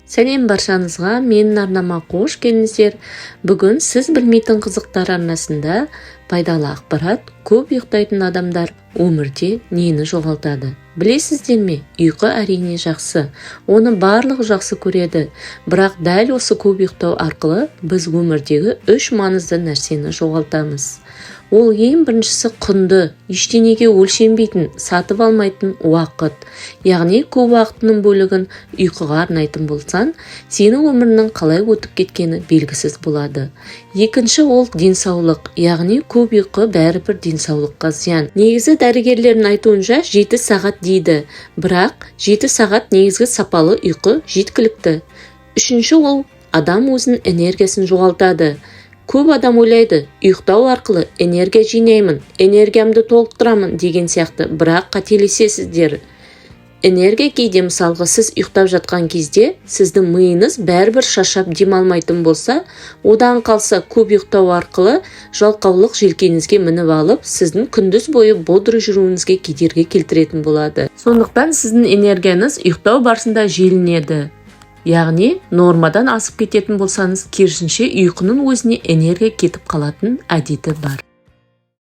Сәлем баршаңызға! Менің арнама қош келдіңіздер! Бүгін «Сіз білмейтін қызықтар» арнасында пайдалы ақпарат: көп ұйықтайтын адамдар өмірде нені жоғалтады, білесіздер ме? Ұйқы, әрине, жақсы, оны барлығы жақсы көреді. Бірақ дәл осы көп ұйықтау арқылы біз өмірдегі үш маңызды нәрсені жоғалтамыз. Ол ең біріншісі – құнды, ештеңеге өлшенбейтін, сатып алмайтын уақыт. Яғни көп уақытының бөлігін ұйқыға арнайтын болсаң, сенің өміріңнің қалай өтіп кеткені белгісіз болады. Екінші ол денсаулық. Яғни көп ұйқы бәрібір денсаулыққа зиян. Негізі, дәрігерлердің айтуынша, 7 сағат дейді, бірақ 7 сағат негізгі сапалы ұйқы жеткілікті. Үшінші ол адам өзінің энергиясын жоғалтады. Көп адам ойлайды, ұйықтау арқылы энергия жинаймын, энергиямды толықтырамын деген сияқты. Бірақ қателесесіздер. Энергия кейде, мысалға, сіз ұйықтап жатқан кезде сіздің миыңыз бәрібір шаршап демалмайтын болса, одан қалса, көп ұйықтау арқылы жалқаулық желкеңізге мініп алып, сіздің күндіз бойы бодрый жүруіңізге кедергі келтіретін болады. Сондықтан сіздің энергияңыз ұйықтау барысында желінеді. Яғни нормадан асып кететін болсаңыз, керісінше, ұйқының өзіне энергия кетіп қалатын әдеті бар.